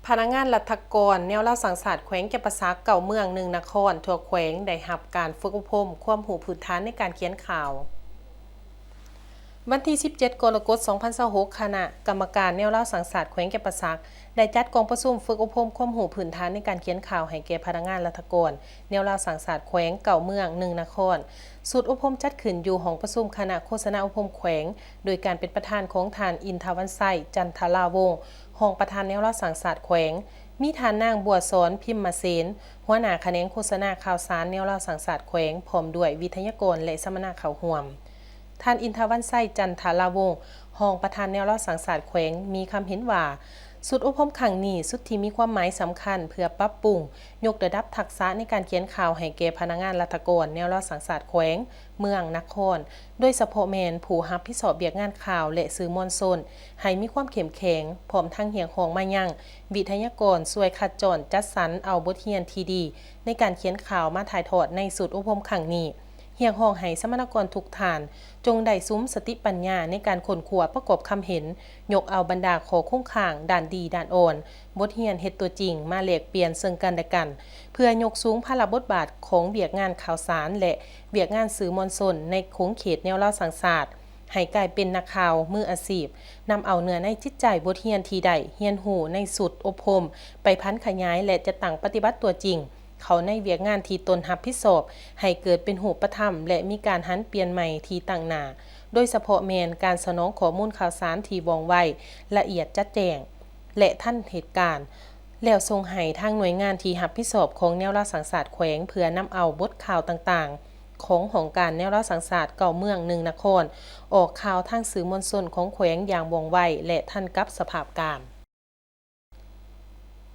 ພະນັກງານລັດຖະກອນແນວລາວສ້າງຊາດແຂວງຈຳປາສັກ ເກົ້າເມືອງ ໜຶ່ງນະຄອນ ທົ່ວແຂວງ ໄດ້ຮັບການຝຶກອົບຮົມຄວາມຮູ້ພື້ນຖານໃນການຂຽນຂ່າວ. ວັນທີສິບເຈັດ ກໍລະກົດ ສອງພັນຊາວຫົກ ຄະນະກຳມະການແນວລາວສ້າງຊາດແຂວງຈຳປາສັກ ໄດ້ຈັດກອງປະຊຸມຝຶກອົບຮົມຄວາມຮູ້ພື້ນຖານໃນການຂຽນຂ່າວໃຫ້ແກ່ພະນັກງານລັດຖະກອນແນວລາວສ້າງຊາດແຂວງ ເກົ້າເມືອງ ໜຶ່ງນະຄອນ. ຊຸດອົບຮົມຈັດຂຶ້ນຢູ່ຫ້ອງປະຊຸມຄະນະໂຄສະນາອົບຮົມແຂວງ ໂດຍການເປັນປະທານຂອງທ່ານ ອິນທະວັນໄຊ ຈັນທະລາວົງ ຮອງປະທານແນວລາວສ້າງຊາດແຂວງ, ມີທ່ານນາງ ບົວສອນ ພິມມະເສນ ຫົວໜ້າຂະແໜງໂຄສະນາຂ່າວສານແນວລາວສ້າງຊາດແຂວງ ພ້ອມດ້ວຍວິທະຍາກອນ ແລະ ສຳມະນາເຂົ້າຮ່ວມ. ທ່ານ ອິນທະວັນໄຊ ຈັນທະລາວົງ ຮອງປະທານແນວລາວສ້າງຊາດແຂວງ ມີຄຳເຫັນວ່າ ຊຸດອົບຮົມຄັ້ງນີ້ ຊຸດທີ່ມີຄວາມໝາຍສຳຄັນເພື່ອປັບປຸງ ຍົກລະດັບທັກສະໃນການຂຽນຂ່າວໃຫ້ແກ່ພະນັກງານລັດຖະກອນແນວລາວສ້າງຊາດແຂວງ, ເມືອງ, ນະຄອນ, ໂດຍສະເພາະແມ່ນຜູ້ຮັບຜິດຊອບວຽກງານຂ່າວ ແລະ ສື່ມວນຊົນ ໃຫ້ມີຄວາມເຂັ້ມແຂງ, ພ້ອມທັງຮຽກຮ້ອງມາຍັງວິທະຍາກອນຊ່ວຍຄັດຈ້ອນຈັດສັນເອົາບົດຮຽນທີ່ດີໃນການຂຽນຂ່າວມາຖ່າຍທອດໃນຊຸດອົບຮົມຄັ້ງນີ້. ຮຽກຮ້ອງໃຫ້ສຳມະນາກອນທຸກທ່ານ ຈົ່ງໄດ້ສຸມສະຕິປັນຍາໃນການຄົ້ນຄວ້າປະກອບຄຳເຫັນ, ຍົກເອົາບັນດາຂໍ້ຄົງຄ້າງ, ດ້ານດີ, ດ້ານອ່ອນ, ບົດຮຽນເຮັດຕົວຈິງມາແລກປ່ຽນເຊິ່ງກັນແລະກັນ ເພື່ອຍົກສູງພາລະບົດບາດຂອງວຽກງານຂ່າວສານ ແລະ ວຽກງານສື່ມວນຊົນໃນຂົງເຂດແນວລາວສ້າງຊາດ ໃຫ້ກາຍເປັນນັກຂ່າວມືອາຊີບ, ນຳເອົາເນື້ອໃນຈິດໃຈບົດຮຽນທີ່ໄດ້ຮຽນຮູ້ໃນຊຸດອົບຮົມ ໄປຜັນຂະຫຍາຍ ແລະ ຈັດຕັ້ງປະຕິບັດຕົວຈິງ ເຂົ້າໃນວຽກງານທີ່ຕົນຮັບຜິດຊອບ ໃຫ້ເກີດເປັນຮູບປະທຳ ແລະ ມີການຫັນປ່ຽນໃໝ່ທີ່ຕັ້ງໜ້າ, ໂດຍສະເພາະແມ່ນການສະໜອງຂໍ້ມູນຂ່າວສານທີ່ວ່ອງໄວ, ລະອຽດ, ຈະແຈ້ງ ແລະ ທັນເຫດການ, ແລ້ວສົ່ງໃຫ້ທາງໜ່ວຍງານທີ່ຮັບຜິດຊອບຂອງແນວລາວສ້າງຊາດແຂວງ ເພື່ອນຳເອົາບົດຂ່າວຕ່າງໆ ຂອງຫ້ອງການແນວລາວສ້າງຊາດເກົ້າເມືອງ ໜຶ່ງນະຄອນ ອອກຂ່າວທາງສື່ມວນຊົນຂອງແຂວງຢ່າງວ່ອງໄວ ແລະ ທັນກັບສະພາບການ.